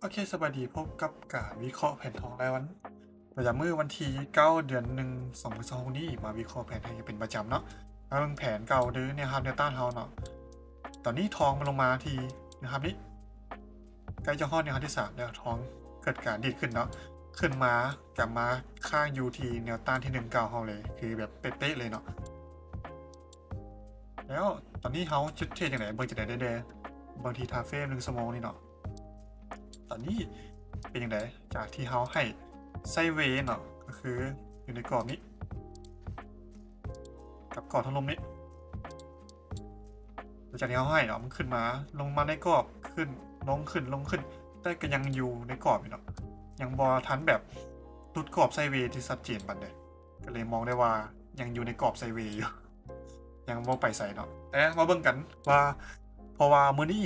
ໂອເຄ ສະບາຍດີ ພົບກັບການວິເຄາະແຜນທອງລາຍວັນ ປະຈຳມື້ວັນທີເກົ້າ ເດືອນໜຶ່ງ ສອງພັນຊາວຫົກນີ້ ມາວິເຄາະແຜນໃຫ້ເປັນປະຈຳເນາະ. ມາເບິ່ງແຜນເກົ່າ ຫຼື ແນວຮັບແນວຕ້ານເຮົາເນາະ. ຕອນນີ້ທອງມັນລົງມາທີ່ແນວຮັບນີ້ ໃກ້ຈະຮອດແນວຮັບທີສາມແລ້ວ ທອງເກີດການດີດຂຶ້ນເນາະ ຂຶ້ນມາ ກັບມາຄ້າງຢູ່ທີ່ແນວຕ້ານທີໜຶ່ງເກົ່າເຮົາເລີຍ ຄືແບບເປະໆເລີຍເນາະ. ແລ້ວຕອນນີ້ເຮົາຈະເທຣດຈັ່ງໃດ ເບິ່ງຈັ່ງໃດແດ່ ເບິ່ງທີ່ທາມເຟຣມໜຶ່ງຊົ່ວໂມງນີ້ເນາະ. ຕອນນີ້ເປັນຈັ່ງໃດ ຈາກທີ່ເຮົາໃຫ້ໄຊເວເນາະ ກໍຄືຢູ່ໃນກອບນີ້ ກັບກອບທາງລຸ່ມນີ້ ຫຼັງຈາກທີ່ເຮົາໃຫ້ເນາະ ມັນຂຶ້ນມາ ລົງມາໃນກອບ ຂຶ້ນ ລົງ ຂຶ້ນ ລົງ ຂຶ້ນ ແຕ່ກໍຍັງຢູ່ໃນກອບຢູ່ເນາະ ຍັງບໍ່ທັນແບບຫຼຸດກອບໄຊເວທີ່ຊັດເຈນປານໃດ ກໍເລີຍມອງໄດ້ວ່າຍັງຢູ່ໃນກອບໄຊເວຢູ່ ຍັງບໍ່ໄປໃສເນາະ. ແຕ່ມາເບິ່ງກັນວ່າ ເພາະວ່າມື້ນີ້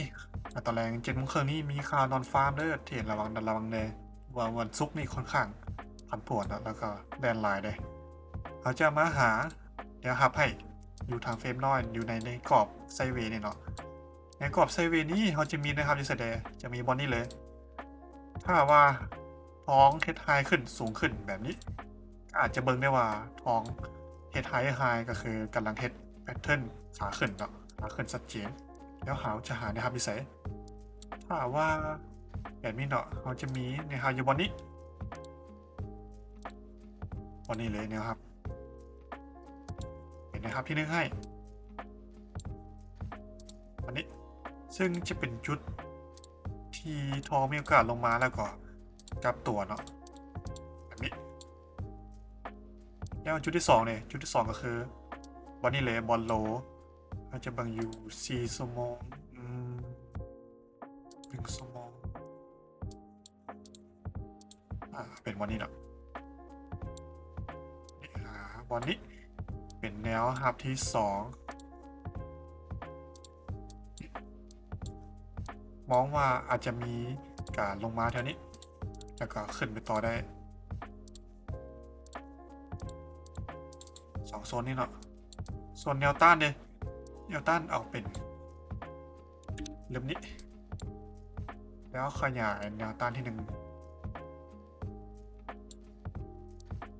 ອາ ຕອນແລງເຈັດໂມງເຄິ່ງນີ້ມີຂ່າວນອນຟາມເດີ ເທຣດລະວັງ ລະວັງແດ່ ວ່າວັນສຸກນີ້ຄ່ອນຂ້າງຜັນຜວນເນາະ ແລ້ວກໍແລ່ນຫຼາຍເດ້. ເຮົາຈະມາຫາແນວຮັບໃຫ້ຢູ່ທາມເຟຣມນ້ອຍ ຢູ່ໃນ ໃນກອບໄຊເວນີ້ເນາະ. ໃນກອບໄຊເວນີ້ເຮົາຈະມີແນວຮັບຢູ່ໃສແດ່ ຈະມີບ່ອນນີ້ເລີຍ. ຖ້າວ່າທອງເຮັດໄຮຂຶ້ນ ສູງຂຶ້ນແບບນີ້ ກໍອາດຈະເບິ່ງໄດ້ວ່າທອງເຮັດໄຮ ໄຮ ກໍຄືກຳລັງເຮັດແພັດເທີນຂາຂຶ້ນເນາະ ຂາຂຶ້ນຊັດເຈນ. ແລ້ວເຮົາຈະຫາແນວຮັບຢູ່ໃສ? ຖ້າວ່າແບບນີ້ເນາະ ເຮົາຈະມີແນວຮັບຢູ່ບ່ອນນີ້ ບ່ອນນີ້ເລີຍ ແນວຮັບ ເປັນແນວຮັບທີໜຶ່ງໃຫ້ ອັນນີ້ ຊຶ່ງຈະເປັນຈຸດທີ່ທອງມີໂອກາດລົງມາ ແລ້ວກໍກັບຕົວເນາະ ແບບນີ້. ແລ້ວຈຸດທີສອງເດ ຈຸດທີສອງກໍຄືບ່ອນນີ້ເລີຍ ບ່ອນໂລ ເຮົາຈະເບິ່ງຢູ່ສີ່ຊົ່ວໂມງ ອືມ ໜຶ່ງຊົ່ວໂມງ ອາ ເປັນບ່ອນນີ້ເນາະ ອາ ບ່ອນນີ້ເປັນແນວຮັບທີສອງ ມອງວ່າອາດຈະມີການລົງມາແຖວນີ້ ແລ້ວກໍຂຶ້ນໄປຕໍ່ໄດ້ ສອງໂຊນນີ້ເນາະ. ສ່ວນແນວຕ້ານເດ ແນວຕ້ານເອົາເປັນເລີ່ມນີ້ ແລ້ວຂະຫຍາຍແນວຕ້ານທີໜຶ່ງ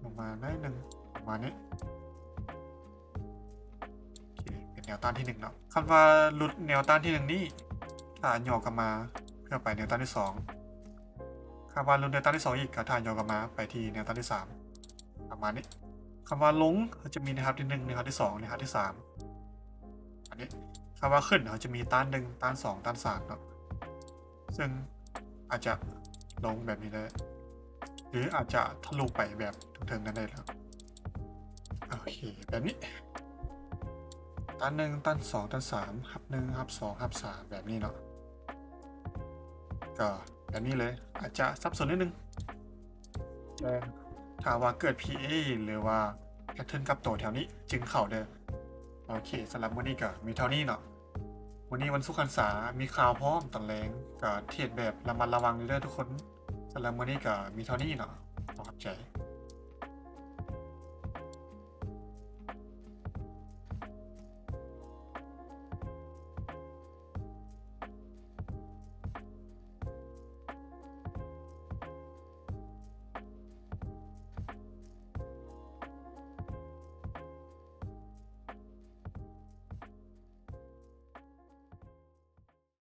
ລົງມາໜ້ອຍໜຶ່ງ ປະມານນີ້. ໂອເຄ ເປັນແນວຕ້ານທີໜຶ່ງເນາະ. ຄັນວ່າຫຼຸດແນວຕ້ານທີໜຶ່ງນີ້ ຖ້າຫຍໍ້ກັບມາເພື່ອໄປແນວຕ້ານທີສອງ. ຄັນວ່າຫຼຸດແນວຕ້ານທີສອງອີກ ກໍຖ້າຫຍໍ້ກັບມາໄປທີ່ແນວຕ້ານທີສາມ ປະມານນີ້. ຄັນວ່າລົງ ເຮົາຈະມີແນວຮັບທີໜຶ່ງ ແນວຮັບທີສອງ ແນວຮັບທີສາມ ອັນນີ້. ຄັນວ່າຂຶ້ນ ເຮົາຈະມີຕ້ານໜຶ່ງ ຕ້ານສອງ ຕ້ານສາມເນາະ ຊຶ່ງອາດຈະລົງແບບນີ້ໄດ້ ຫຼືອາດຈະທະລຸໄປແບບເທິງໆນັ້ນໄດ້ເນາະ. ໂອເຄ ແບບນີ້ ຕ້ານໜຶ່ງ ຕ້ານສອງ ຕ້ານສາມ ຮັບໜຶ່ງ ຮັບສອງ ຮັບສາມ ແບບນີ້ເນາະ ກໍແບບນີ້ເລີຍ. ອາດຈະສັບສົນນິດໜຶ່ງ ແຕ່ຖ້າວ່າເກີດພີເອ ຫຼືວ່າແພັດເທີນກັບໂຕແຖວນີ້ຈຶ່ງເຂົ້າເດີ. ໂອເຄ ສຳລັບມື້ນີ້ກໍມີເທົ່ານີ້ເນາະ. ມື້ນີ້ວັນສຸກຫັນສາ ມີຂ່າວພ້ອມຕອນແລງ ກໍເທຣດແບບລະມັດລະວັງເດີທຸກຄົນ. ສຳລັບມື້ນີ້ກໍມີເທົ່ານີ້ເນາະ ຂໍຂອບໃຈ.